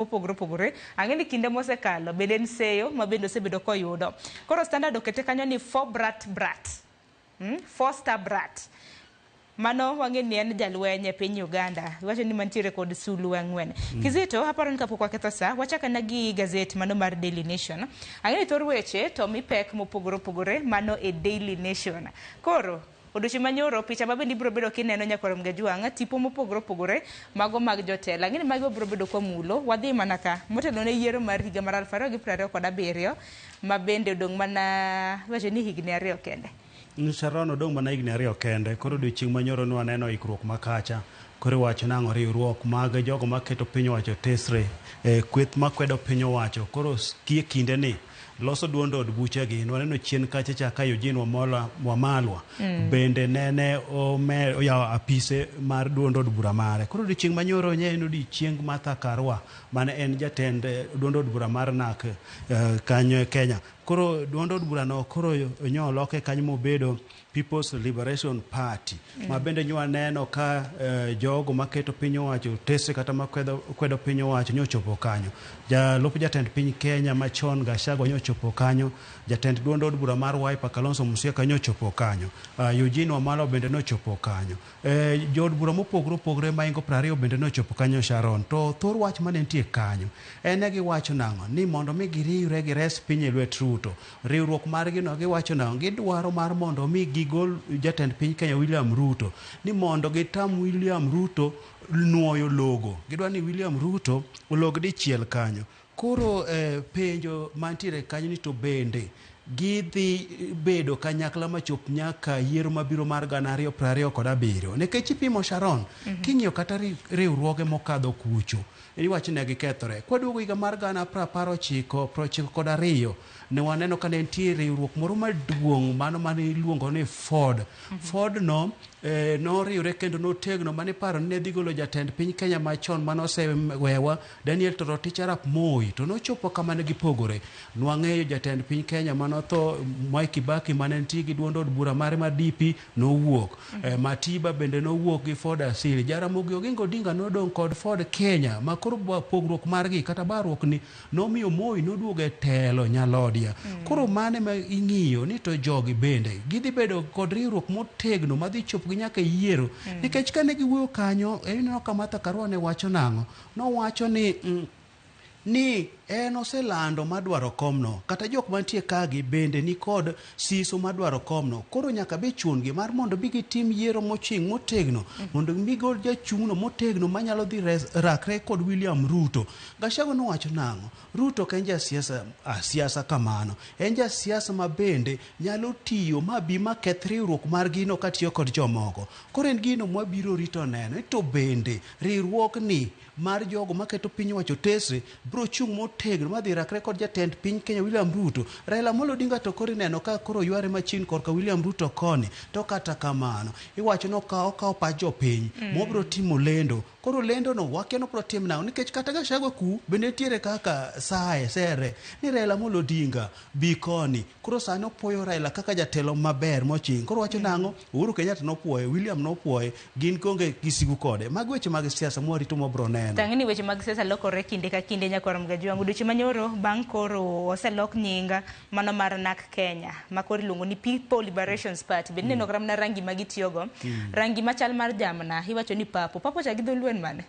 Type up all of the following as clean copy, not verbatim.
Mopogore opogore. Ang'e ni kinde mosekalo bende en seyo ma bende osebedo koyudo. Koro Standard okete kanyo ni four brat brat. Four star brat. Mano wang'e ni en jalweny e piny Uganda. Iwacho ni mantiere kod sulwe ang'wen. Kizito, aparo ni kapok waketho sa, wachak ana gi gazet mano mar Daily Nation. Ang'e ni thor weche to mi pek mopogore opogore mano e Daily Nation. Koro, Odiochieng' ma nyoro, picha ma bende ibiro bedo kineno nyakwar Mgajwang', tipo mopogore opogore, mago mag jotelo. Ang'e ni magi wabiro bedo kwamulo, wadhi mana ka, motelo ne yiero mar higa mar 2027, ma bende odong' mana, iwacho ni higni ariyo kende. Sharon odong' mana higni ariyo kende. Koro odiochieng' ma nyoro ne waneno ikruok ma kacha. Koro iwacho nang'o? Riwruok mag jogo maketo piny owacho tesre, kweth makwedo piny owacho. Koro gie kinde ni loso duond od buchegi. Nwaneno chien kacha cha ka Eugene Wamalwa, Wamalwa bende nene oyawo apise mar duond od bura mare. Koro odiochieng' manyoro nye en odiochieng Martha Karua mane en jatend duond od bura mar NARC kanyo e Kenya. Koro duond od bura no koro nyo oloke kanyo mobedo People's Liberation Party ma bende nyo waneno ka jogo maketo piny owacho tese kata makwedo kwedo piny owacho nyo ochopo kanyo. Jalup jatend piny Kenya machon Gachagua nyo ochopo kanyo, jatend duond od bura mar Wiper Kalonzo Musyoka nyo ochopo kanyo, Eugene Wamalwa bende nochopo kanyo. Jood bura mopogore opogore maingo 20 bende nochopo kanyo Sharon. To thor wach mane nitie kanyo en ne giwacho nang'o? Ni mondo mi giriwre gires piny e lwet Ruto. Riwruok margi no giwacho nang'o? Gidwaro mar mondo mi gigol jatend piny Kenya William Ruto. Ni mondo gitam William Ruto nuoyo logo. Gidwaro ni William Ruto olog dichiel kanyo. Koro penjo mantiere kanyo ni to bende gidhi bedo kanyakla machop nyaka yiero mabiro mar 2027. Nikech ipimo Sharon, king'iyo kata riwruoge mokadho kucho, iwacho ni gikethore. Kwaduogo higa mar gana prapar ochiko, prochiko kod ariyo, ne waneno ka ne nitie riwruok moro maduong' mano mane iluongo ni Ford. Ford no noriwre kendo notegno mane iparo ni ne dhi golo jatend piny Kenya machon mane osewewa Daniel Toroitich arap Moi, to nochopo kama ne gipogore. Nwang'eyo jatend piny Kenya mane otho Mwai Kibaki mane nitie gi duond od bura mare mar DP nowuok. Matiba bende nowuok gi Ford Asili. Jaramogi Oginga Odinga nodong' kod Ford Kenya ma koro pogruok margi kata barruok ni nomiyo Moi noduogo e telo nyalodia. Koro mane ma ing'iyo ni to jogi bende gidhi bedo kod riwruok motegno madhi chopo gi nyaka e yiero. Nikech kane giwuoyo kanyo, ineno ka Martha Karua ne wacho nang'o? Nowacho ni ni en oselando madwaro komno, kata jok mantie kagi bende nikod siso madwaro komno. Koro nyaka be chun gi mar mondo bi gitim yiero moching' motegno, mondo mi gol jachung'no motegno manyalo dhi rakre kod William Ruto. Gachagua nowacho nang'o? Ruto ok en jasiasa siasa kamano. En jasiasa ma bende nyalo tiyo ma bi ma keth riwruok margi no katiyo kod jomoko. Koro en gino mwabiro rito neno ni to bende riwruogni mar jogo maketo piny owacho tesre biro chung' motegno madhi rakre kod jatend piny Kenya William Ruto. Raila Amolo Odinga to koro ineno ka koro yware machiegni korka William Ruto koni. To kata kamano, iwacho ni okawo pach jopiny mobiro timo lendo. Koro lendo no wakia ni obiro timo nang'o nikech kata Gachagua ku bende nitiere kaka saye sere ni Raila Amolo Odinga bi koni. Koro sani opuoyo Raila kaka jatelo maber moching. Koro wacho nang'o? Uhuru Kenyatta nopuoye, William nopuoye, gin onge gi sigu kode. Mago weche mag siasa mwarito mwabro neno. Tang'e ni weche mag siasa lokore kinde ka kinde nyakwar Mgajwang'. Odiochieng' manyoro bang' koro oselok nying mano mar NARC Kenya ma koro iluongo ni People Liberation Party. Bende ineno kata mana rangi ma gitiyogo. Rangi machal mar jamna iwacho ni purple. Purple cha gi dholuo en mane?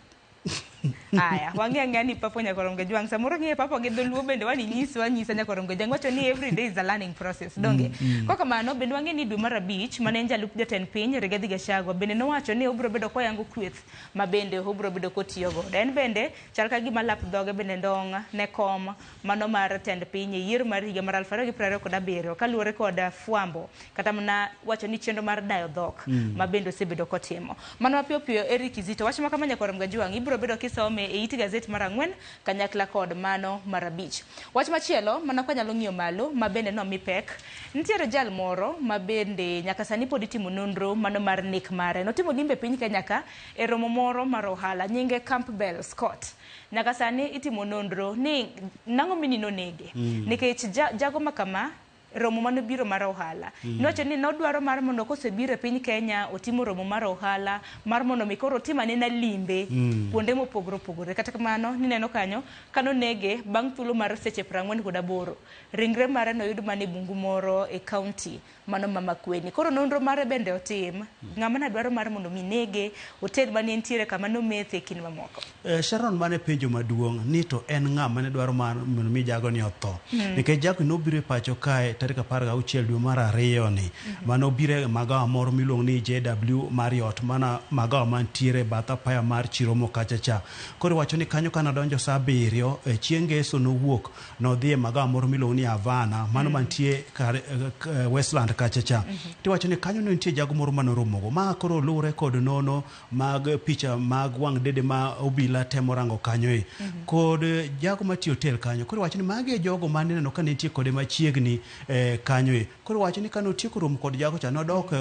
Aya, wang'e ang'eya ni purple nyakwar Mgajwang'. Samoro ng'eyo purple gi dholuo bende wani nyiswa nyisa nyakwar Mgajwang'. Wacho ni every day is a learning process. Donge? Kok kamano bende wang'e ni dwe mar abich mane en jalup jatend piny Rigathi Gachagua bende nowacho ni obiro bedo koyango kweth ma bende obiro bedo kotiyo godo. En bende chal ka gima lap dhoge bende ndong' ne kom mano mar tend piny e yiero mar higa mar 2027 kaluwore kod fwambo kata mana wacho ni chenro mar dayo dhok ma bende osebedo kotimo. Mano mapiyo piyo Eric Kizito wach ma kama nyakwar Mgajwang' ibiro bedo kisome e it gazet mar ang'wen kanyakla kod mano mar abich. Wach machielo mana kwanyalo ng'iyo malo ma bende nomi pek, nitiere jal moro ma bende nyaka sani pod itimo nonro mano mar nek mare. Notimo limbe piny Kenya ka e romo moro mar ohala nyinge Campbell Scott. Nyaka sani itimo nonro ni nang'o mini nonege. Nikech jago ma kama Romo mane obiro mar ohala. Niwacho ni nodwaro mar mondo kosebiro e piny Kenya otimo romo mar ohala mar mondo mi koro otim anena limbe kuonde mopogore opogore. Kata kamano nineno kanyo kanonege bang' thuolo mar seche 48, ringre mare noyud mana e bungu moro e county mano ma Makueni. Koro nonro mare bende otim. Ng'ama ne dwaro mar mondo mi nege, hotel mane entiere kama nomethe e kind mamoko. Sharon, mane penjo maduong' ni to en ng'a mane dwaro mar mondo mi jago ni otho, nikech jago nobiro e pacho kae tarik 16 dwe mar ariyo ni mane obiro e magawa moro miluongo ni JW Marriott, mana magawa mantiere e bath apaya mar Chiromo kacha cha. Koro iwacho ni kanyo kane odonjo sa 7 e chieng' ngeso nowuok nodhi e magawa moro miluongo ni Havana, mano mantie kar Westland kacha cha. Tiwacho ni kanyo ne nitie jago moro manoromogo ma koro luwore kod nono mag picha mag wang' dede ma obila temo rango kanyo e kod jago matiyo hotel kanyo. Koro iwacho ni magi e jogo mane ineno ka nitie kode machiegni kanyo e. Koro iwacho ni kane otieko romo kod jago cha, nodok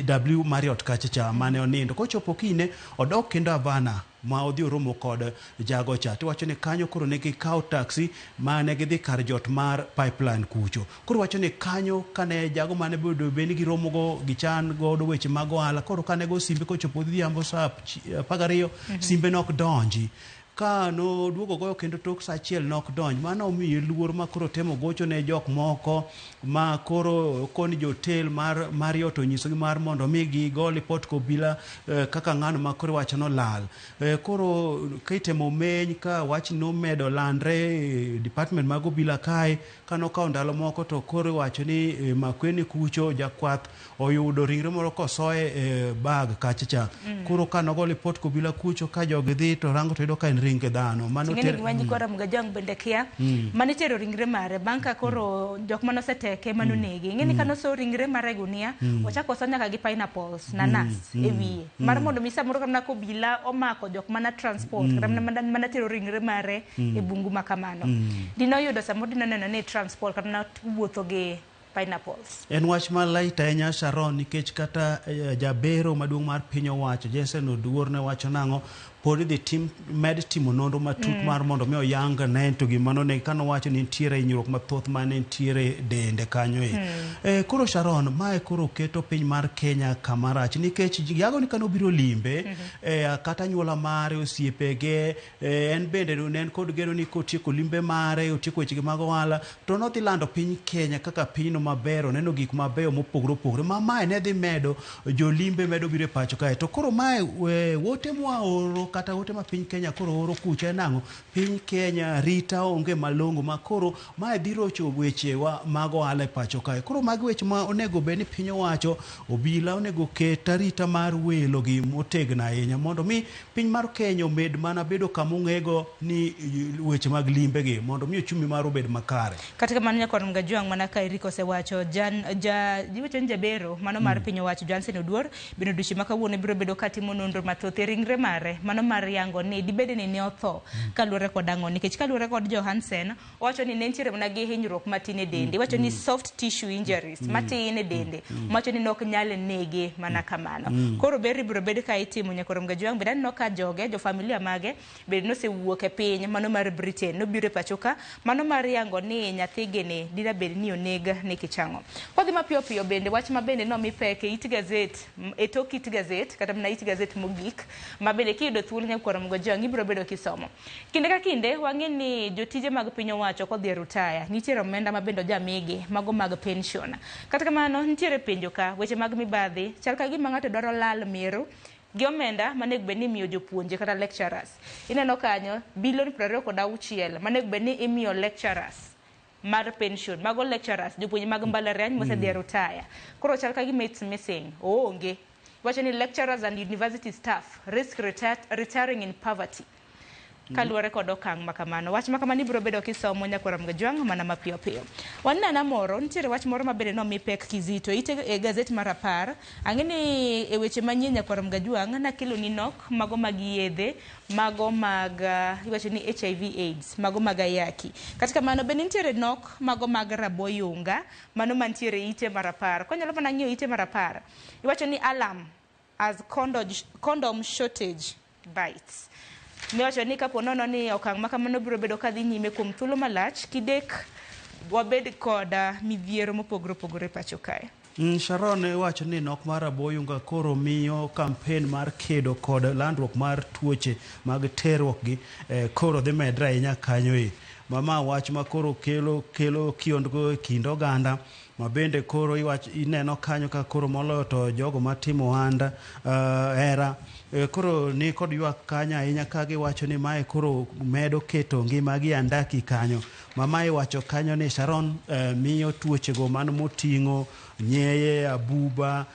W Marriott kacha cha mane onindo. Kochopo kinyne odok kendo Havana ma odhi oromo kod jago cha. Tiwacho ni kanyo koro ne gikawo taxi mane gidhi kar jot mar Pipeline kucho. Koro wacho ni kanyo kane jago mane bedo bed ni giromogo gichan godo weche mag ohala, koro kane go simbe kochopo odhiambo sa 12, simbe nok donji. Ka noduogo goyo kendo tok sa 1 nok donj. Mano omiye luor ma koro temo gocho ne jok moko ma koro koni jotel mar Marriott onyisogi mar mondo mi gigo lipot kobila kaka ng'ano ma koro iwacho nolal. Koro kitemo meny ka wach nomedo landre e department mag obila kae, kanokawo ndalo moko to koro iwacho ni Makueni kucho jakwath oyudo ringre moro kosoye e bag kacha cha. Koro kanogo lipot kobila kucho ka jogi dhi to rango to yudo ka en ring dhano. Mano Ing'eni gima nyikwa Ramogi Ajwang' bende kia, mane itero ringre mare bang' ka koro jok manoseteke manonege. Ing'eni ka noso ringre mare e gunia, ochako oso nyaka gi pineapples, nanas e wiye. Mar mondo mi samoro kata mana kobila omako jok mana transport, kata mana tero ringre mare e bungu ma kamano. Dinoyudo samoro dinoneno ni transport kata mana wuotho gi pineapples. En wach malit ahinya, Sharon, nikech kata jabero maduong' mar piny owacho Jensen Oduor ne wacho nang'o pod idhi tim med timo nonro matut mar mondo mi oyang ne to gima noneg kanowacho ni nitiere hinyruok mathoth mane nitiere dende kanyo e. Koro Sharon, mae koro keto piny mar Kenya kama rach nikech jago ni kanobiro limbe kata anyuola mare, osiepege, en bende ne en kod geno ni kotieko limbe mare, otieko wechege mag ohala, to nodhi lando piny Kenya kaka pinyno maber, oneno gik mabeyo mopogore opogore ma mae ne dhi medo jolimbe medo biro e pacho kae. To koro mae ote mwaoro kata ote ma piny Kenya koro oro kucha en ang'o? Piny Kenya rita onge malong'o ma koro mae dhi rocho wechewa mag ohala e pacho kae. Koro magi weche ma onego bed ni piny owacho, obila onego ket arita mar welo gi motegno ahinya mondo mi piny mar Kenya omed mana bedo kama ong'ego ni weche mag limbe gi mondo mi uchumi mar obed makare. Kata kamano nyakwar Mgajwang', mana ka Eric osewacho, jan ja iwacho ni jabero mano mar piny owacho Johnson Oduor bende odiochieng' ma kawuono biro bedo katimo nonro mathoth e ringre mare mano mar yango ni dibed ni ne otho kaluwore kod ang'o, nikech kaluwore kod Johansen owacho ni ne nitiere mana gi hinyruok matin e dende. Iwacho ni soft tissue injuries matin e dende, owacho ni nok nyal nege mana kamano. Koro ber ibiro bed ka itimo. Nyakwar Mgajwang' bende aneno ka joge jo familia mage bende nosewuok e piny mano mar Britain nobiro e pacho ka mano mar yango ni nyathigi ni dina bed ni oneg nikech ang'o. Kodhi mapiyo piyo bende wach ma bende nomi pek e it gazet, e tok it gazet kata mana it gazet mogik ma bende kiyudo thuolo, nyakwar Mgajwang', ibiro bedo kisomo. Kinde ka kinde wang'e ni jotije mag piny owacho kodhi e rutaya nitiere omenda ma bende ojamigi mago mag pension. Kata kamano nitiere penjo ka weche mag mibadhi chal ka gima ng'ato dwaro lal miero gi omenda manego bed ni imiyo jopuonje kata lecturers. Ineno kanyo bilion 26 manego bed ni imiyo lecturers mar pension, mago lecturers, jopuonje mag mbalariany mosedhi e rutaya. Koro chal ka gima it's missing, oonge. Wacho ni lecturers and university staff risk retiring in poverty kaluwore kod okang' ma kamano. Wach ma kamano ibiro bedo kisomo, nyakwar Mgajwang', mana mapiyo piyo. Wanena moro, nitiere wach moro ma bende nomi pek kizito ite e gazet mar 10. Ang'e ni e weche manyien, nyakwar Mgajwang', nakelo ni nok mago mag yedhe mago mag iwacho ni HIV AIDS, mago mag ayaki. Kata kamano bende nitiere nok mago mag raboyunga mano mantiere ite mar 10. Kwanyalo mana ng'iyo ite mar 10, iwacho ni alarm as condom shortage bites. Miwacho ni kapo nono ni okang' ma kamano biro bedo kadhi nyime kuom thuolo malach kidek. wabed kod midhiero mopogore opogore pacho kae. Sharon iwacho ni nok mar raboyunga koro miyo kampen mar kedo kod landruok mar tuoche mag terruok gi koro dhi medre ahinya kanyo e. Mama wach ma koro kelo kiondko e kind oganda ma bende koro ineno kanyo ka koro moloyo to jogo matimo ohand hera koro ni kod ywak kanyo ahinya ka giwacho ni mae koro medo keto ngimagi andaki kanyo. Mama iwacho kanyo ni Sharon miyo tuochego mano moting'o nyeye, abuba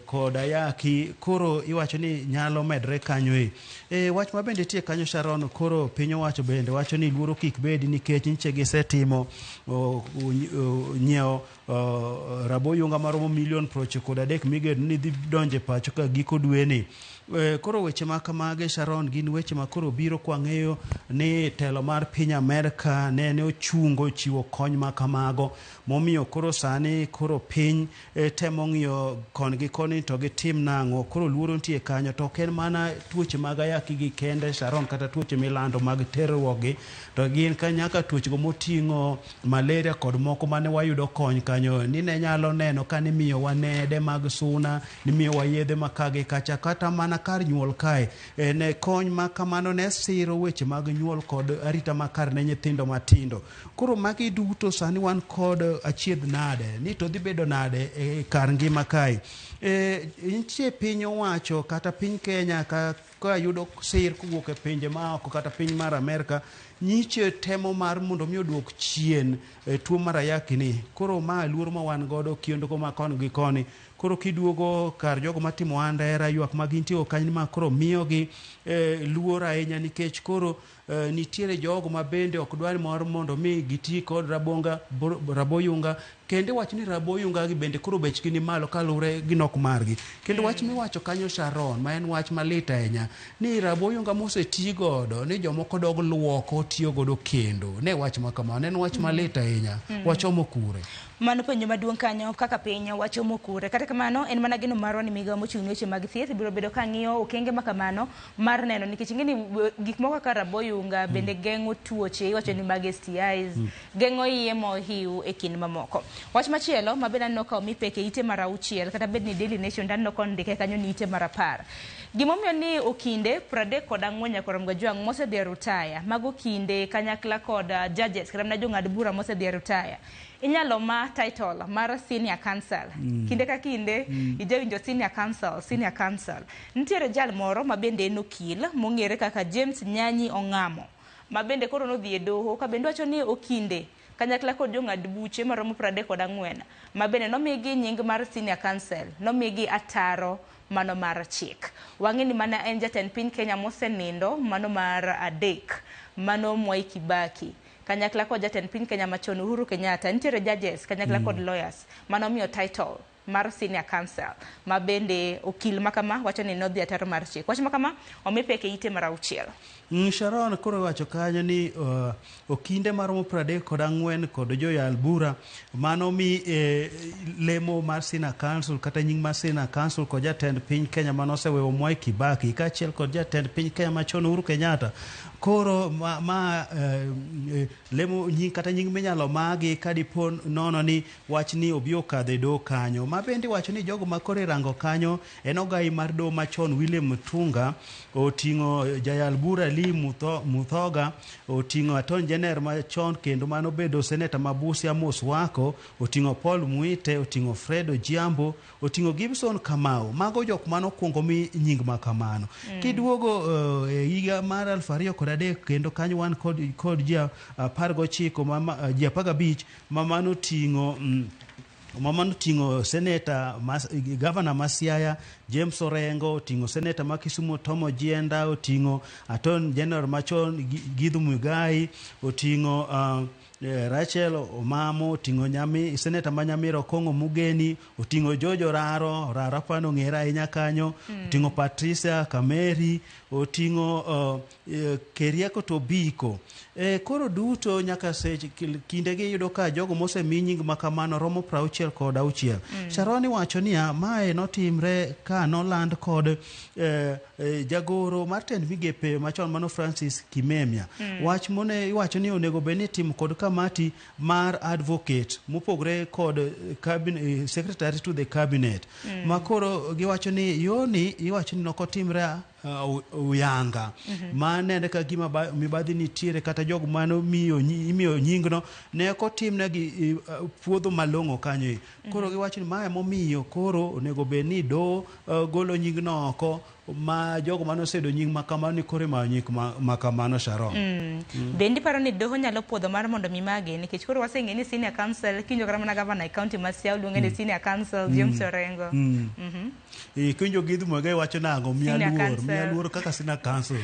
kod ayaki koro iwacho ni nyalo medre kanyo e. Wach ma bende nitie kanyo Sharon, koro piny owacho bende wacho ni luoro kik bedi nikech nyiche gisetimo nyiewo raboyunga maromo milion 93 migeno ni dhi donjo e pacho ka giko dweni. Koro weche ma kamagi Sharon gin weche ma koro biro kwang'eyo ni telo mar piny Amerka nene ochungo chiwo kony ma kamago, momiyo koro sani koro piny temo ng'iyo kon gi koni to gitim nang'o. Koro luoro nitie kanyo, to ok en mana tuoche mag ayaki gi kende Sharon, kata tuoche milando mag terruok gi, to gin ka nyaka tuoche go moting'o malaria kod moko mane wayudo kony kanyo ni ne nyalo neno ka nimiyowa nede mag suna, nimiyowa yedhe ma ka gi kacha, kata mana kar nyuol kae ne kony ma kamano ne siro weche mag nyuol kod arita makare ne nyithindo matindo. Koro magi duto sani wan kod achiedh nade ni to dhi bedo nade e kar ngima kae. Nitie piny owacho kata piny Kenya ka yudo sir kowuok e pinje maoko kata piny mar Amerka, nyiche temo mar mondo mi oduok chien tuo mar ayaki ni. Koro ma luoro ma wan godo kiondko ma koni gi koni. Koro kiduogo kar jogo matimo ohand hera, ywak ma gintie kanyo ma koro miyogi luor ahinya nikech koro nitiere jogo ma bende ok dwar mar mondo mi giti kod raboyunga, kendo iwacho ni raboyunga gi bende koro bechgi ni malo kaluwore gi nok margi. Kendo wach miwacho kanyo Sharon, ma en wach malit ahinya, ni raboyunga moseti godo ni jomoko dog luoko tiyo godo kendo. Ne wach ma kamano, en wach malit ahinya. Wachomo kure? Mano penjo maduong' kanyo kaka piny wachomo kure. Kata kamano en mana geno marwa ni migawo mochung' ne weche mag thieth biro bedo ka ng'iyo okenge ma kamano mar neno, nikech ing'e ni gik moko kaka raboyunga bende geng'o tuoche, iwacho ni mag STIs, geng'o iye mohiu e kind mamoko. Wach machielo ma bende aneno ka omi pek e ite mar 6, kata bed ni Daily Nation aneno ka ondike kanyo ni ite mar 10. Gimomiyo ni okinde 34 nyaka Mgajwang' mosedhi e rutaya, mago kinde kanyakla kod judges kata mana jong'ad bura mosedhi e rutaya, inyalo ma title mar senior counsel. Kinde ka kinde ijawinjo senior counsel, senior counsel. Nitiere jal moro ma bende en okil mong'ere kaka James Nyanyi Ong'amo, ma bende koro nodhi e doho ka bende wacho ni okinde kanyakla kod jong'ad buche maromo 34 ma bende nomigi nying mar senior counsel, nomigi ataro mano mar chik. Wang'e ni mana en jatend piny Kenya mosenindo mano mar 3, mano Mwai Kibaki, kanyakla kod jatend piny Kenya machon Uhuru Kenyatta. Nitiere judges kanyakla kod lawyers manomiyo title mar senior counsel, ma bende okil makama wacho ni nodhi ataro mar chik. Wach makama omi pek e ite mar 6. Sharon koro wacho kanyo ni okinde maromo 34 kod joyal bura mano mi lemo mar senior counsel kata nying mar senior counsel kod jatend piny Kenya manoseweyo Mwai Kibaki kaachiel kod jatend piny Kenya machon Uhuru Kenyatta. Koro ma lemo nying kata nying minyalo magi ka dipo nono ni wach ni obi okadho e doho kanyo. Ma bende wacho ni jogo ma koro irango kanyo en ogai mar doho machon William Mutunga, oting'o jayal bura Lee Muthoga, oting'o Attorney General machon kendo manobedo seneta ma Busia Amos Wako, oting'o Paul Muite, oting'o Fred Ojiambo, oting'o Gibson Kamau. Mago jok manokwongo mi nying ma kamano. Kiduogo e higa mar 2003 kendo kanyo wan kod ji 19 ji 15 ma manoting'o manoting'o seneta gavana ma Siaya James Orengo, oting'o seneta ma Kisumu Tom Ojienda, oting'o Attorney General machon Githu Muigai, oting'o Rachel Omamo, oting'o seneta ma Nyamira Okong'o Mugeni, oting'o George Oraro, Oraro apani ong'ere ahinya kanyo, oting'o Patricia Kameri, oting'o Keriako Tobiko. Koro duto nyaka seche kindegi iyudo ka jogo mosemi nying ma kamano romo 66. Sharon iwacho niya, mae notimre ka noland kod jagoro mar tend migepe machon mano Francis Kimemia. Wach mone iwacho ni onego bed ni itimo kod kamati mar advocate mopogre kod cabinet, secretary to the cabinet ma koro giwacho ni yoni iwacho ni nokotimre uyanga ma nene ka gima mibadhi nitiere kata jogo mane imiyo nyingno ne ok otimnegi puodho malong'o kanyo. Koro giwacho ni mae momiyo koro onego bed ni doho golo nyingno oko ma jogo mane oseyudo nying makamano ni koro imayo nying makamano, Sharon. Bende iparo ni doho nyalo puodho mar mondo mi mage, nikech koro waseng'e ni senior counsel kinjo kata mana gavana e county ma Siaya luonge ni senior counsel James Orengo. Kiwinjo Githu Muigai wacho nang'o? Miya Senior luor, counsel. Miya luor kaka senior counsel.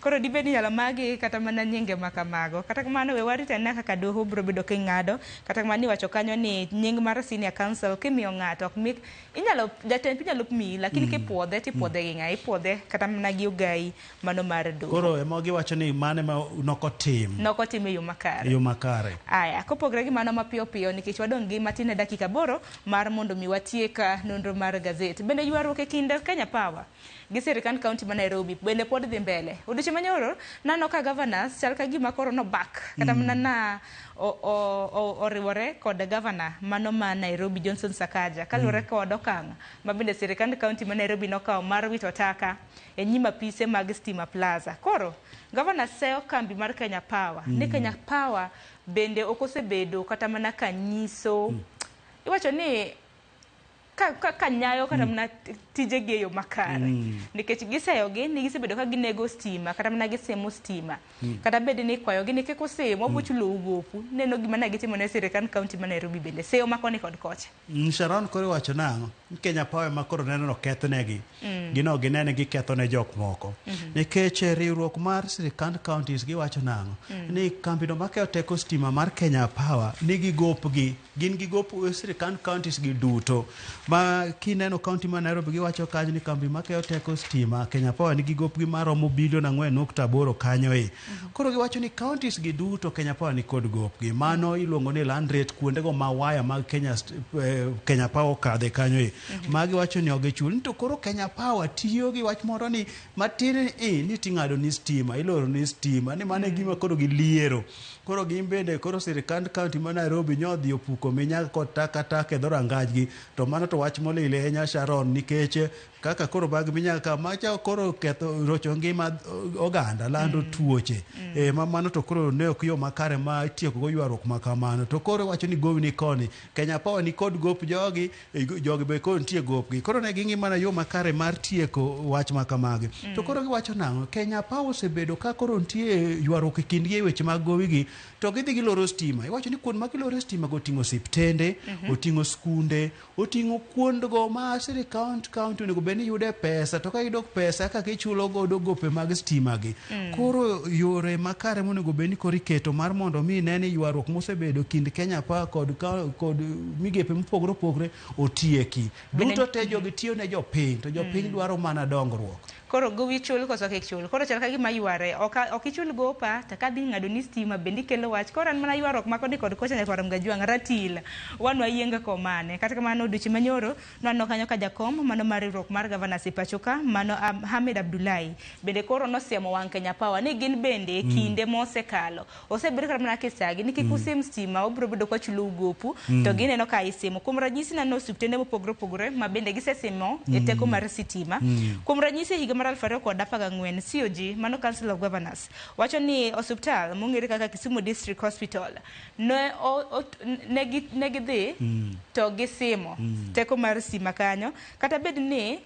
Koro dibed ni inyalo magi kata mana nyinge ma kamago. Kata kamano, we warit anena kaka doho biro bedo king'ado. Kata kamano, iwacho kanyo ni nying mar senior counsel kimiyo ng'ato ok mi inyalo jatend piny nyalo miyi, lakini kipuodhe tipuodhe gi ng'a? Ipuodhe kata mana gi ogai mano mar doho. Koro ema giwacho ni mano ema nokotim Nokotim e yo makare. E yo makare. Aya, kopogre gi mano, mapiyo piyo nikech wadong' gi matin e dakika 8 mar mondo mi watiek nonro mar gazet. Bende ywaruok e kind Kenya Power gi sirikand county ma Nairobi bende pod dhi mbele. Odiochieng' manyoro naneno ka governors chal ka gima koro nobak kata mana na oriwore kod governor mano ma Nairobi Johnson Sakaja kaluwore kod okang' ma bende sirikand county ma Nairobi nokawo mar wito taka e nyim apise mag Stima Plaza. Koro governor seyo kambi mar Kenya Power ni Kenya Power bende ok osebedo kata mana ka nyiso, iwacho ni ka nyayo kata mana tijegi e yo makare, nikech giseyogi ni gisebedo ka ginego stima kata mana gisimo stima, kata bed ni ikwayogi ni kik usim, wabiro chulou gopu. Neno gima ne gitimo ne sirikand county ma Nairobi bende seyo ma koni kod kocha. Sharon, koro iwacho nang'o? Ni Kenya Power ema koro neno nokethnegi. Gino ginene giketho ne jok moko. Nikech riwruok mar sirikand counties giwacho nang'o? Ni kambino makeyo teko stima mar Kenya Power nigi gopgi. Gin gi gop sirikand counties gi duto. Ma kineno county ma Nairobi, giwacho kanyo ni kambi makeyo teko stima Kenya Power nigi gopgi maromo bilion 4.8 kanyo e. Koro giwacho ni counties gi duto Kenya Power ni kod gopgi. Mano iluongo ni land rate, kuondego ma waya mag Kenya Power okadhe kanyo e. Ma giwacho ni ok gichul. Ni to koro Kenya Power tiyo gi wach moro ni matin ni ting'ado ni stima, iloro ni stima, ni mano e gima koro giliero. Koro gin bende koro sirikand county ma Nairobi nyodhi opuko minyaga kod takataka e dhorangajgi. To mano to wach molil ahinya, Sharon, nikech kaka koro mag minyaga ka macha koro ketho rocho ngima oganda, lando tuoche. Ma mano to koro ne ok yo makare ma itieko go ywaruok ma kamano. To koro iwacho ni gowi ni koni. Kenya Power ni kod gop jogi, jogi be koro nitie gopgi. Koro ne ging'i mana yo makare mar tieko wach ma kamagi. To koro giwacho nang'o? Kenya Power osebedo ka koro nitie ywaruok e kindgi e weche mag gowigi, to gidhi giloro stima. Iwacho ni kuond ma giloro stima go oting'o osiptende, oting'o skunde, oting'o kuondgo ma sirikand county onego bed ni yude pesa, to ka giyudo pesa kaka gichulo godo gope mag stima gi. Koro yore makare monego bed ni koro iketo mar mondo mi ne ni ywaruok mosebedo kind Kenya Power kod migepe mopogore opogore otieki. Duto te jogi tiyo ne jopiny, to jopiny dwaro mana dongruok. Koro gowi chul koso kik chul? Koro chal ka gima yware ok ichul gopa, to kadhi ng'ado ni stima bende ikelo wach. Koro en mana ywaruok ma koni kod kocha, nyakwar Mgajuang' ratil wan wayienge komane. Kata kamano, odiochieng' manyoro nwaneno kanyo ka jakom mano mar riwruok mar governors e pacho ka mano Ahmed Abdullahi bende koro nosiemo wang' Kenya Power ni gin bende e kinde mosekalo osebedo kata mana kisagi ni kik usim stima, obiro bedo kwa chulou gopu. To gineno ka isimo. Kuom ranyisi, naneno osiptende mopogore opogore ma bende gisesimo e teko mar sitima. Kuom ranyisi, e higa mar 2014, COG, mano Council of Governors, wacho ni osiptal mong'ere kaka Kisumu District Hospital ne gidhi to gisimo teko mar stima kanyo, kata bed ni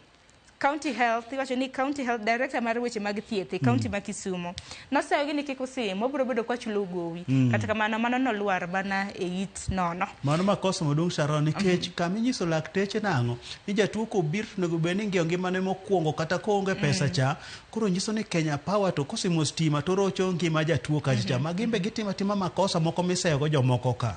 County Health, iwacho ni County Health Director mar weche mag thieth e county ma Kisumu noseyogi ni kik usim, wabiro bedo kwachulo gowi. Kata kamano, mano nolwar mana e it nono. Mano makosa maduong', Sharon, nikech kama inyiso lakteche nang'o ni jatuo kobiro to onego bed ni ing'iyo ngimane mokwongo kata koonge pesa cha. Koro nyiso ni Kenya Power to kosimo stima to rocho ngima jatuo kacha cha, ma gin be gitimo atima makosa moko miseyogo jomoko ka.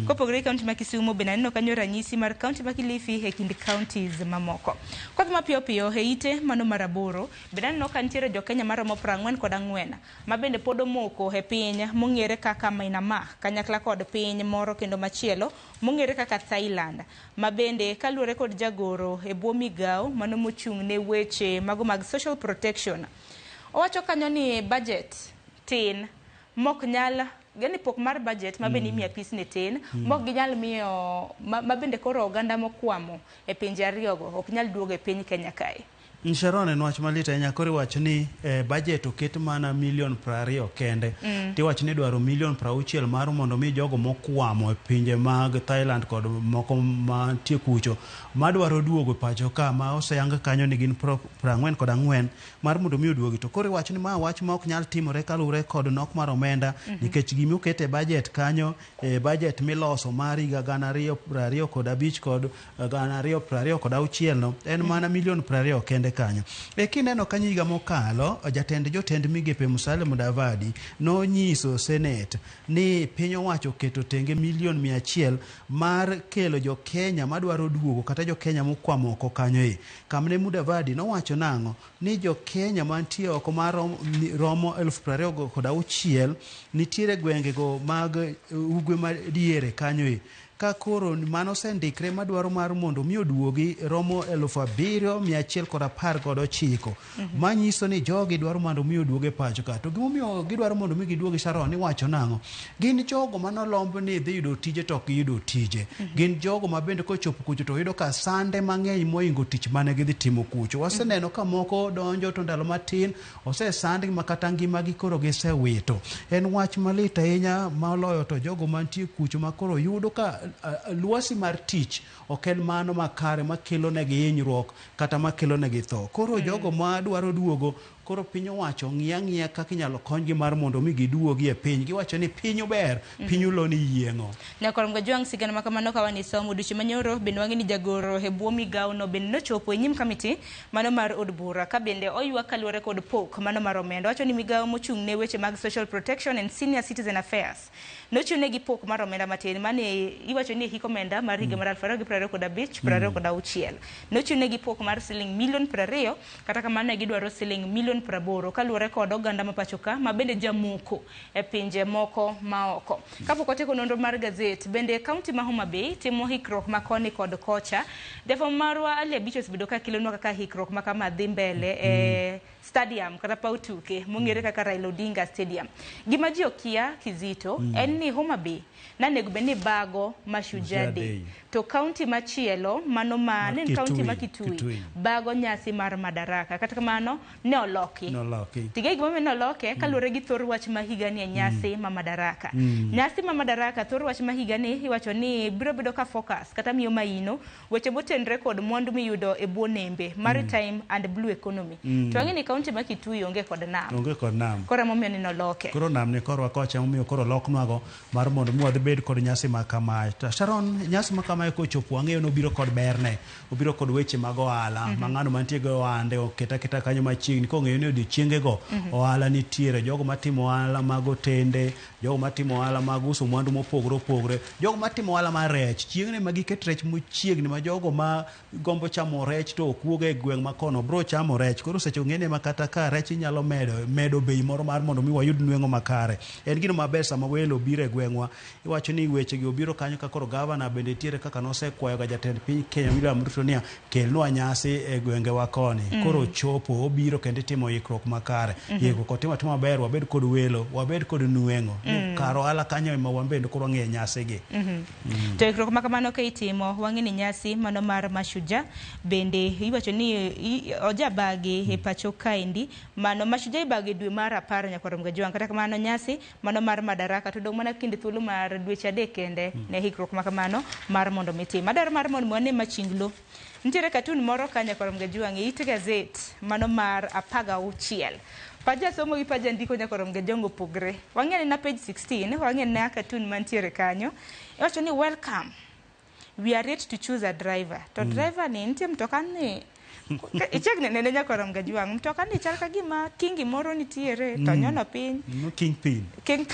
Kopogore gi county ma Kisumu, bende aneno kanyo ranyisi mar county ma Kilifi e kind counties mamoko. Kodhi mapiyo piyo e ite mano mar aboro, bende aneno ka nitiere jokenya maromo 44 ma bende pod omoko e piny mong'ere kaka Myanmar kanyakla kod piny moro kendo machielo mong'ere kaka Thailand, ma bende kaluwore kod jagoro e bwo migawo mano mochung' ne weche mago mag social protection, owacho kanyo ni budget tin mok nyal gani pok mar budget ma bende imiyo apis ne tin mok ginyal miyo ma bende koro oganda mokwamo e pinje ariyogo ok nyal duogo e piny Kenya kae. Sharon, en wach malit ahinya. Koro iwacho ni budget oket mana milion 20 kende. Tiwacho ni dwaro milion 60 mar mondo mi jogo mokwamo e pinje mag Thailand kod moko mantie kucho madwaro duogo pacho ka ma oseyang kanyo ni gin 44 mar mondo mi oduogi. To koro iwacho ni ma wach ma ok nyal timore kaluwore kod nok mar omenda nikech gima oket e budget kanyo, e budget miloso mar higa 2025 kod 2026 no en mana milion 20 kende kanyo. E kineno kanyo higa mokalo, jatend jotend migepe Musalia Mudavadi nonyiso Senate ni piny owacho oketo tenge milion 100 mar kelo jo Kenya madwaro duogo kata jo Kenya mokwamo oko kanyo e. Kamne Mudavadi nowacho nang'o ni jo Kenya mantie oko mar romo 26,000 nitiere gwengego mag ugwe madiere kanyo e. Ka koro mano osendikre madwaro mar mondo mi oduogi romo 7,119. Manyiso ni jogi dwaro mondo mi oduogi e pacho ka. To gimomiyo gidwaro mondo mi giduogi, Sharon, iwacho nang'o? Gin jogo manolomb ni dhi yudo tije to ok giyudo tije. Gin jogo ma bende kochopo kucho to yudo ka sande mang'eny moingo tich mane gidhi timo kucho. Waseneno ka moko donjo to ndalo matin osesandgi ma kata ngimagi koro gisewito. En wach malit ahinya moloyo to jogo mantie kucho ma koro yudo ka lwasi mar tich ok en mano makare makelo negi hinyruok kata makelo negi tho. Koro jogo madwaro duogo, koro piny owacho ng'iya ng'iya kaka inyalo konygi mar mondo mi giduogi e piny. Giwacho ni piny ober, piny ulo ni yieng'o. Nyakwar Mgajwang' sigana ma kamano ka wan somo odiochieng' manyoro bende wang'e ni jagoro e bwo migawo no bende nochopo e nyim kamiti mano mar od bura ka bende oywak kaluwore kod pok mano mar omenda. Owacho ni migawo mochung' ne weche mag Social Protection and Senior Citizen Affairs nochiwnegi pok mar omenda matin mane iwacho ni e hik omenda mar higa mar 2025 26 nochiwnegi pok mar siling milion 20, kata kamano ne gidwaro siling milion 80 kaluwore kod oganda ma pacho ka ma bende jamoko e pinje moko maoko. Kapok watieko nonro mar gazet, bende kaunti ma Homa Bay timo hikruok ma koni kod kocha. Jafwambo marwa Ali Abich osebedo ka kelonwa kaka hikruok ma kama dhi mbele e stadium kata paw tuke mong'ere kaka Raila Odinga Stadium. Gima ji okia Kizito en ni Homa Bay nanego bed ni bago Mashujaa Day. To kaunti machielo mano ma ne en kaunti ma Kitui, Kitui. bago nyasi mar Madaraka. Kata kamano ne oloki. Noloki. Tige gimomiyo ne oloke kaluwore gi thor wach ma higani e nyasi ma Madaraka. Nyasi ma Madaraka thor wach ma higani iwacho ni biro bedo ka focus kata miyo maino weche motenre kod mwandu miyudo e bwo nembe maritime and blue economy. To ang'e ni kaunti ma Kitui onge kod nam. Onge kod nam. Koro emomiyo ni noloke. Koro nam ni korwa kocha emomiyo koro loknwago mar mondo mi wadhi bed kod nyasi ma kamae. To Sharon, nyasi ma kamae kochopo wang'eyo ni obiro kod berne, obiro kod weche mag ohala ma ng'ano mantie gi ohande oket aketa kanyo machiegni kong'eyo ni odiochiengego ohala nitiere, jogo matimo ohala mag otende, jogo matimo ohala mag uso mwandu mopogore opogore, jogo matimo ohala mar rech, chieng'ni ma giket rech machiegni ma jogo ma gombo chamo rech to ok wuog e gweng' ma kono bro chamo rech. Koro seche ng'ene ma kata ka rech inyalo medo bei moro mar mondo mi wayud nweng'o makare. En gino maber sama welo obiro e gweng'wa. Iwacho ni weche gi obiro kanyo ka koro gavana bende nitiere kaka nosekwayo ga jatend piny Kenya William Ruto niya kelnwa nyasi e gwengewa koni. Koro ochopo obiro kendo itimo ikruok makare. Ikruok otimo atima maber wabed kod welo, wabed kod nweng'o. Ni kar ohala kanyo ema wan bende koro wang'e nyasi gi. To ikruok ma kamano ka itimo wang'e ni nyasi mano mar Mashujaa bende iwacho ni ojabagi e pacho kaendi mano Mashujaa ibago e dwe mar 10 nyakwar Mgajwang'. Kata kamano nyasi mano mar Madaraka to dong' mana kind thuolo mar dweche 3 kende ne hikruok ma kamano mar mondo mi tim. Adwaro mar mondo wane machinglo. Nitiere katun moro ka nyakwar Mgajwang' e it gazet mano mar 16. Paja somo gi paja ndiko nyakwar Mgajwang' opogre. Wang'e na page 16, wang'e na katun mantiere kanyo. Iwacho ni welcome. We are yet to choose a driver. To driver ni nitie mtoka ni ichiegni nene nyakwar Mgajwang'. Mtoka ni chal ka gima kingi moro nitiere to nyono piny. No kingpin. King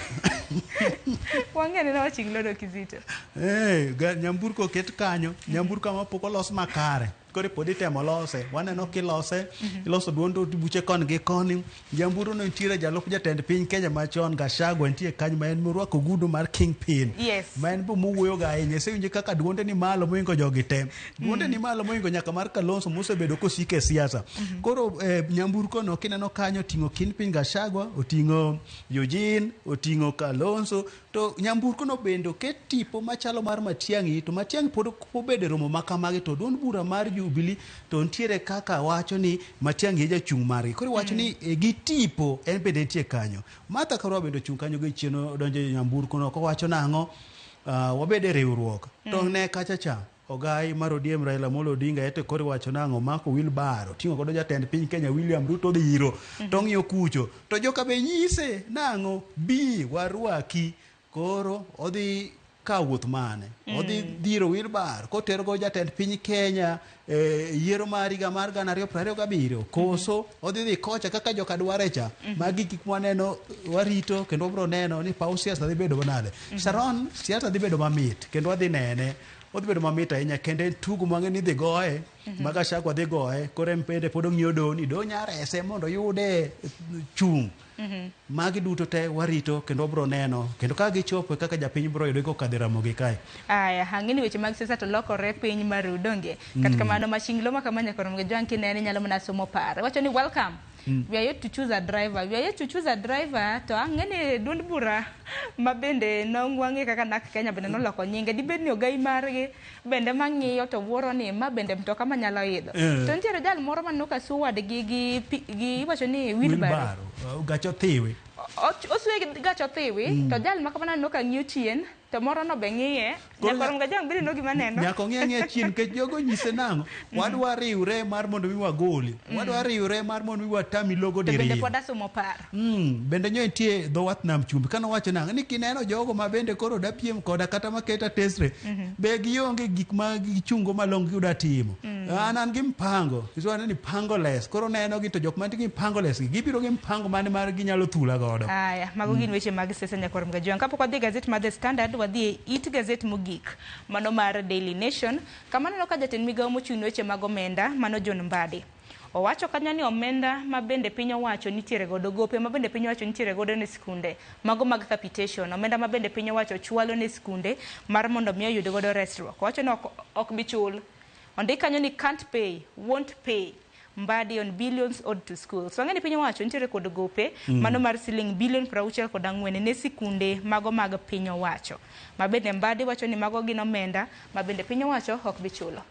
wang'e ni wachinglo no Kizito. Nyamburko oket kanyo, nyamburko ma pok olos makare. Koro pod itemo lose, waneno kilose, iloso duond od buche koni gi koni. Jamburu no nitiere jalup jatend piny Kenya machon Gachagua nitie kanyo ma en morwako ogudu mar Kingpin. Ma en be mowuoyo ga ahinya. Isewinjo kaka duonde ni malo mohingo jogi te. Duonde ni malo mohingo nyaka mar Kalonzo mosebedo kosiko e siasa. Koro nyamburko no kineno kanyo oting'o Kingpin Gachagua, oting'o Eugene, oting'o Kalonzo. To nyamburko no bende oket tipo machalo mar Matiang'i, to Matiang'i pod ok obedo e romo ma kamagi, to duond bura mar Jubilee to nitiere kaka wacho ni Matiang'i e jachung' margi. Koro iwacho ni gi tipo en bende entie kanyo. Martha Karua bende ochung' kanyo gi chien odonjo e nyamburko no kowacho nang'o, wabed e riwruok. To ne kacha cha, ogai mar ODM Raila Amolo Odinga ete koro iwacho nang'o, omako wheelbarrow, oting'o godo jatend piny Kenya William Ruto odhi iro, to ong'iyo kucho. To joka be nyise nang'o, bi warwaki. Koro odhi kawo wuoth mane? Odhi dhiro wheelbarrow kotero go jatend piny Kenya e yiero mar higa mar 2027, koso odhi dhi kocha kaka joka dware cha. Magi gik mwaneno, warito kendo wabro neno ni paw siasa dhi bedo manade. Sharon, siasa dhi bedo mamit kendo wadhi nene. Odhi bedo mamit ahinya kendo en tugo mang'e ni idhi goye, ma Gachagua dhi goye, koro en bende pod ong'iyo Doni, Do nya rese mondo oyude chung'. Magi duto te warito kendo wabro neno kendo ka gichopo kaka japiny bro yudo kokadho e Ramogi kae. Aya, ang'e ni weche mag siasa to lokore piny maru donge. Kata kamano machinglo ma kama nyaka Ramogi Jwang' kinene inyalo mana somo pare. Wacho ni welcome. We are yet to choose a driver. We are yet to choose a driver to ang'e ni duond bura ma bende nongwang'e kaka NARC Kenya bende noloko nyinge. Dibed ni ogai margi bende mang'iyo to wuoro ni ma bende mtoka manyalo idho. To nitiere jal moro maneno ka suo wadgi gi iwacho ni wheelbarrow. Wheelbarrow, gach othiwi. Osuye gi gach othiwi, to jal ma kamano aneno ka ng'iyo chien, to moro no be ng'iye. Nyaka rom ga jang bende no gima neno. Nyaka ong'i ang'iya chien nikech jogo nyise nang'o? Wadwa riwre mar mondo mi wagoli. Wadwa riwre mar mondo mi watami logo To bende diriyo. pod asomo paro. Bende nyo nitie dho wath nam chumbi kane owacho nang'o ni kineno jogo ma bende koro da piem koda kata maketa tesre be gionge gik ma gichungo malong'o giyudo timo. An gi mpango. Iwacho ni mpango less. Koro neno gi to jok mantie gi mpango less gi gibiro gi mpango mane mar ginyalo thula godo. Aya, mago gin weche mag siasa nyakwar Mgajwang'. Kapok wadhi e gazet mar The Standard, wadhi e it gazet mogik, mano mar Daily Nation, kama aneno ka jatend migawo mochung' ne weche mag omenda, mano John Mbadi. Owacho kanyo ni omenda ma bende piny owacho nitiere godo, gope ma bende piny owacho nitiere godo ne skunde, mago mag capitation, omenda ma bende piny owacho chwalo ne skunde mar mondo mi oyud godo resruok. Owacho ni ok bi chul. Ondik kanyo ni can't pay, won't pay. Mbadi on billions owed to schools. Wang'e ni piny owacho nitiere kod gope mano mar siling bilion 64 ne sikunde mago mag piny owacho. Ma bende Mbadi wacho ni mago gin omenda ma bende piny owacho ok bi chulo.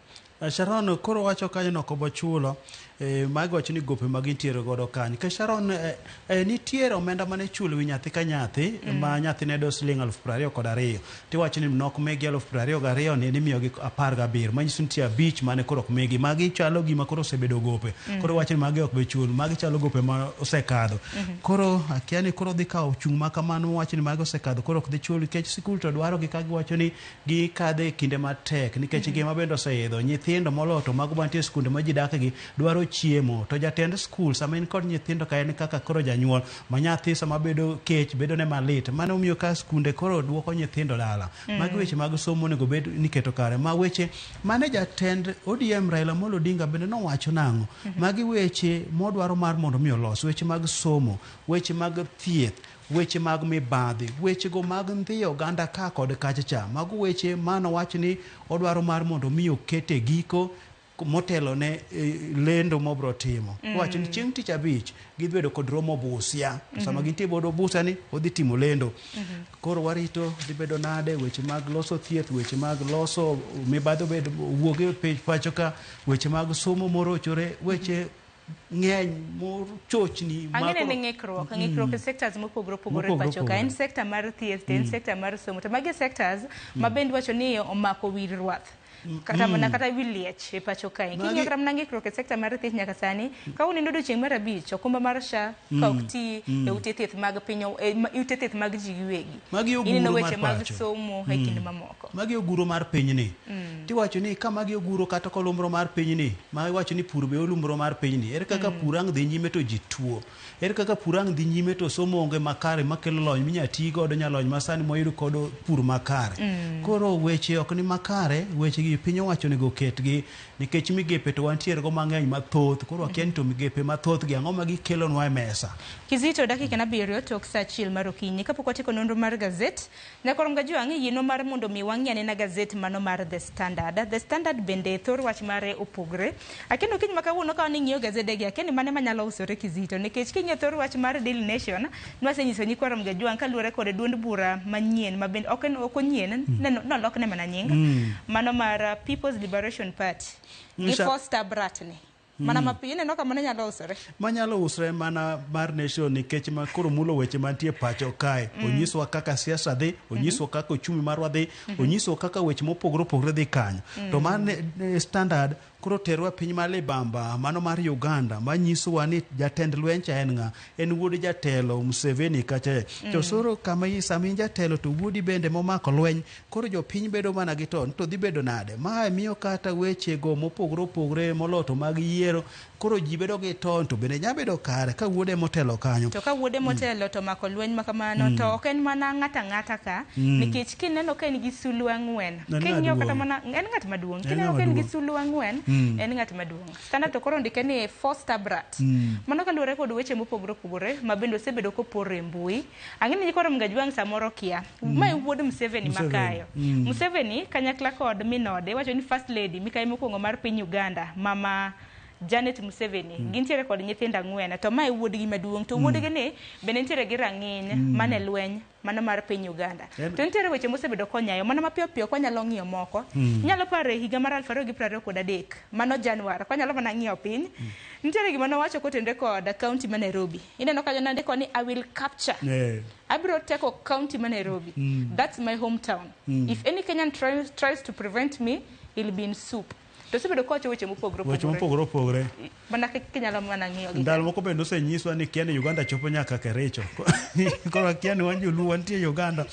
Sharon koro wacho kanyo no ok obo chulo. Magi wacho ni gope ma gintiere godo kanyo. Ke Sharon, nitiere omenda mane ichulo wi nyathi ka nyathi, ma nyathi ne yudo siling 22,000. Tiwacho ni nok migi 22,000 ni nimiyogi 17. Manyiso ni nitie 5 mane koro ok migi. Magi chalo gima koro osebedo gope. Koro wacho ni magi ok bi chul. Magi chalo gope ma osekadho. Koro akia ni koro dhi kawo chung' ma kamano wacho ni magi osekadho koro ok dhi chul nikech sikul to dwaro gi ka giwacho ni gikadhe e kinde matek nikech ngima bende oseidho. Nyithindo moloyo to mago mantie e skunde ma ji dak gi dwaro chiemo. To jatend skul sama in kod nyithindo ka en kaka koro janyuol ma nyathi sama bedo kech bedo ne malit. Mano omiyo ka skunde koro duoko nyithindo dala. Magi weche mag somo onego bed ni keto kare. Ma weche mane jatend ODM Raila Amolo Odinga bende nowacho nang'o? Magi weche modwaro mar mondo mi olos. Weche mag somo, weche mag thieth, weche mag mibadhi, weche go mag ndhiyo oganda ka kod kacha cha. Mago weche mano wach ni odwaro mar mondo mi okete giko motelo ne lendo mobro timo. Owacho ni chieng' tich abich gidhi bedo kod romo Busia. To sama gintie bodo Busia ni odhi timo lendo. Koro warito dhi bedo nade weche mag loso thieth, weche mag loso mibadhi obed wuog e pacho ka, weche mag somo morochore, weche ng'eny mochochni ma Ang'e ni koro- ng'ikruok e sectors mopogore opogore e Mopogore pacho ka. En opogore. sector mar thieth to en sector mar somo. To magi sectors ma bende wacho ni omako wir rwath. Kata mana kata wi liech e pacho kae. King'iyo kata mana ng'ikruok e sector mar thieth nyaka sani, ka unindo odiochieng' mar abich, okumba mar SHA ka ok ti e ute thieth mag piny, ute thieth mag ji giwegi. Magi oguro Ineno mar weche mag pacho. somo e kind mamoko. Magi oguro mar pinyni. Tiwacho ni ka magi oguro kata kolumbro mar pinyni, ma iwacho ni pur be olumbro mar pinyni. Ere kaka pur ang' dhi nyime to ji tuo? Ere kaka pur ang' dhi nyime to somo onge makare makelo lony minya ti godo nyalony masani mwayudo kodo pur makare. Koro weche ok ni makare, weche gi ni piny owacho onego ketgi nikech migepe to wantiere go mang'eny mathoth koro wakia ni to migepe mathoth gi ang'o ma gikelonwa e mesa. Kizito dakika 7 tok saa 1 mar okinyi kapok watieko nonro mar gazet Nyakoro Mgajwang' yienwa mar mondo mi wang'i anena gazet mano mar The Standard. The Standard bende thor wach mare opogre. Akendo okinyi ma kawuono ka wan gazede gi akeni mane manyalo usore Kizito nikech king'iyo thor wach mar Daily Nation nwasenyiso nyikwa Mgajwang' kaluwore kod duond bura manyien ma bende ok en ok onyien nolokne mana nying mano mar People's Liberation Party gi Foster Bratni. Mana mapiyo ineno ka mano nyalo usore. Manyalo usre mana mar Nation nikech ma koro mulo weche mantie pacho kae. Onyiswa kaka siasa dhi, onyiswa kaka uchumi marwa dhi, onyiswa kaka weche mopogore opogore dhi kanyo. To mar Standard koro terwa piny mar libamba mano mar Uganda manyisowa ni jatend lweny cha en ng'a? En wuod jatelo Museveni kacha. To soro kama sama in jatelo to wuodi bende momako lweny koro jopiny bedo mana gi to dhi bedo nade? Mae miyo kata weche go mopogore opogore moloto mag yiero koro ji bedo gi ton to bende nya bedo kare ka wuode motelo kanyo. To ka wuode motelo to mako lweny ma kamano to ok en mana ng'ata ng'ata ka nikech kineno ka en gi sulu ang'wen king'iyo kata mana en ng'at maduong' kineno ka en gi sulu ang'wen en ng'at maduong'. Standard to koro ondike ni Foster Brat. Mano kaluwore kod weche mopogore opogore ma bende osebedo kopor e mbui. Ang'e ni koro Mgajwang' samoro kia. Mae wuod Museveni makayo. Museveni kanyakla kod minode wacho ni First Lady mikayi mokwongo mar piny Uganda Mama Janet Museveni gintiere kod nyithindo ang'wen to mae wuodgi maduong' to wuodgi ni bende nitiere gi rang'iny mane lweny mano mar piny Uganda. To nitiere weche mosebedo konyayo mana mapiyo piyo kwanyalo ng'iyo moko. Inyalo paro e higa mar 2023 mano Januar kwanyalo mana ng'iyo piny. Nitiere gima nowacho kotenore kod county ma Nairobi. Ineno kanyo nondiko ni I will capture. Abiro teko county ma Nairobi. That's my hometown. If any Kenyan tries to prevent me, he'll be in soup. To osebedo kowacho weche mopogore Weche mopogore opogore. Mana kinyalo mana ng'iyo gi. Ndalo moko bende osenyiswa ni kia ni Uganda chopo nyaka Kericho. Koro akia ni wan joluo wantie Uganda.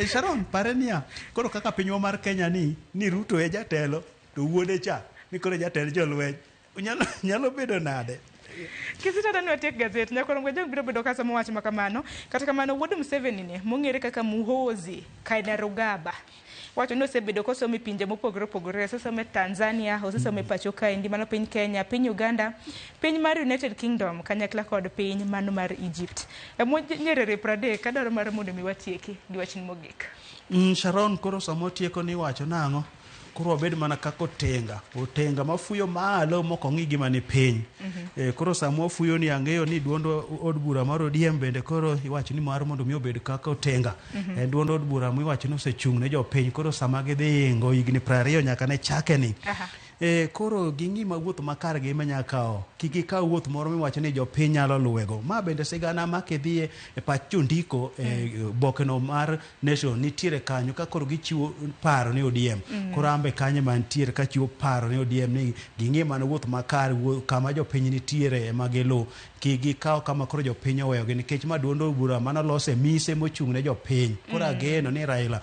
Sharon, pare niya, koro kaka pinywa mar Kenya ni Ruto e jatelo to wuode cha ni koro jatend jolweny. Nyalo bedo nade? Kisita dani watiek gazet Nyakoro Mgajwang' biro bedo kasomo wach ma kamano. Kata kamano wuod Museveni ni mong'ere kaka Muhoozi Kainerugaba wacho ni osebedo kosomo e pinje mopogore opogore, osesomo e Tanzania, osesomo e pacho kaendi mano piny Kenya, piny Uganda, piny mar United Kingdom kanyakla kod piny mano mar Egypt. E Nyerere 30 adwaro mar mondo mi watieki gi wachni mogik. Sharon, koro sama otieko ni wacho nang'o? Koro wabed mana kaka otenga, otenga mafuyo malo mok ong'i gima ni piny. Koro sama wafuyo ni ang'eyo ni duond od bura mar ODM bende koro iwacho ni mar mondo mi obed kaka otenga. En duond od bura miwacho ni osechung' ne jopiny koro sama gidhi ingo higni 20 nyaka ne chake ni. Koro ging'i ma wuoth makar gi ema kawo. Kik ikaw wuoth moro miwacho ni jopiny nyalo luwego. Ma bende sigana ma kidhiye e pach jondiko bokeno mar Nation nitiere kanyo ka koro gichiwo paro ne ODM. Koro ambe kanyo mantiere ka chiwo paro ne ODM ni ging'i mana wuoth makar kama jopiny nitiere ema giluw. Kik gikaw kama koro jopiny oweyogi nikech ma duond od bura mano lose mise mochung' ne jopiny. Koro ageno ni Raila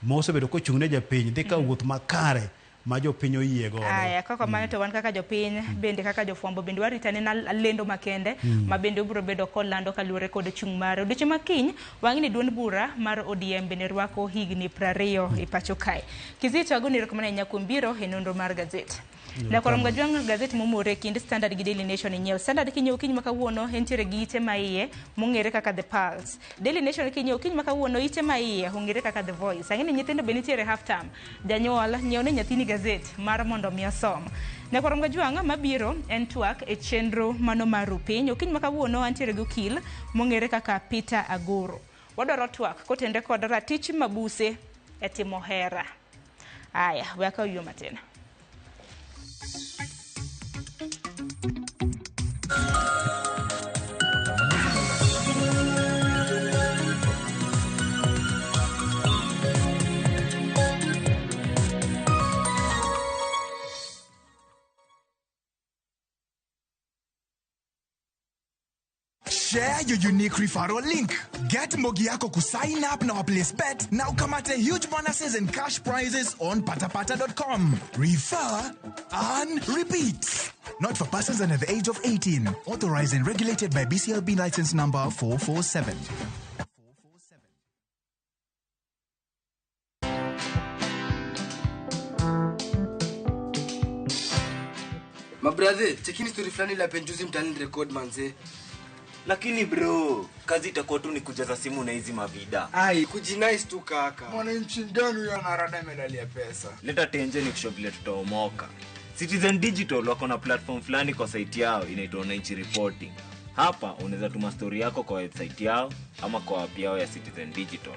mosebedo kochung' ne jopiny dhi kawo wuoth makare ma jopiny oyie godo. Aya, kaka mano to wan kaka jopiny bende kaka jofwambo bende warito anena lendo makende ma bende obiro bedo kolando kaluwore kod chung' mare. Odiochieng' ma kiny wang'e ni duond bura mar ODM bende rwako higni 20 e pacho kae. Kizito agoni erokamano ahinya kuom biro e nonro mar gazet. Nyakwar Mgajwang' gazet momore kind Standard gi Daily Nation inyiew. Standard kinyiew okinyi ma kawuono entiere gi ite ma iye mong'ere kaka The Pulse. Daily Nation kinyiew okinyi ma kawuono ite ma iye ong'ere kaka The Voice. Ang'e ni nyithindo be nitiere half term. Janyuol nyiew ne nyathini gazet mar mondo mi osom. Nyakwar Mgajwang' mabiro en twak e chenro mano mar Rupiny. Okinyi ma kawuono antiere gi okil mong'ere kaka Peter Agoro. Wadwaro twak kotenre kod ratich mabuse e timo hera. Aya, we akaw yuo matin. Share your unique referral link. Get Mbogi yako kusign up na waplace bet na ukamate huge bonuses and cash prizes on patapata.com. Refer and repeat. Not for persons under the age of 18. Authorized and regulated by BCLB license number 447. Mabrathe, chekini story fulani la penjuzi mtaani record manze. Lakini bro, kazi itakuwa tu ni kujaza simu na hizi mavida. Ai, kujinice tu kaka. Mwananchi gani huyo anarada medali ya pesa? Leta tenje ni kushow vile tutaomoka. Citizen Digital wako na platform fulani kwa site yao inaitwa Wananchi Reporting. Hapa unaweza tuma story yako kwa website yao ama kwa app yao ya Citizen Digital.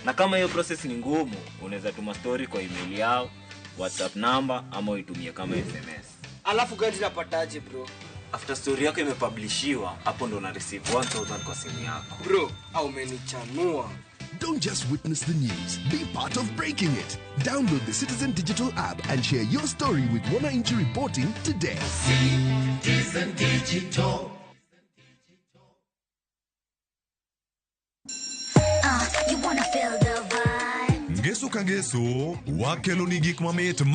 Na kama hiyo process ni ngumu, unaweza tuma story kwa email yao, WhatsApp number ama uitumie kama SMS. Alafu gani napataje bro? After story yako imepublishiwa, hapo ndo una receive 1000 kwa simu yako. Bro, au umenichanua. Don't just witness the news, be part of breaking it. Download the Citizen Digital app and share your story with Wananchi Reporting today. Citizen Digital. You wanna feel the vibe. Ngeso ka ngeso, wakelo ni gik mamit makelo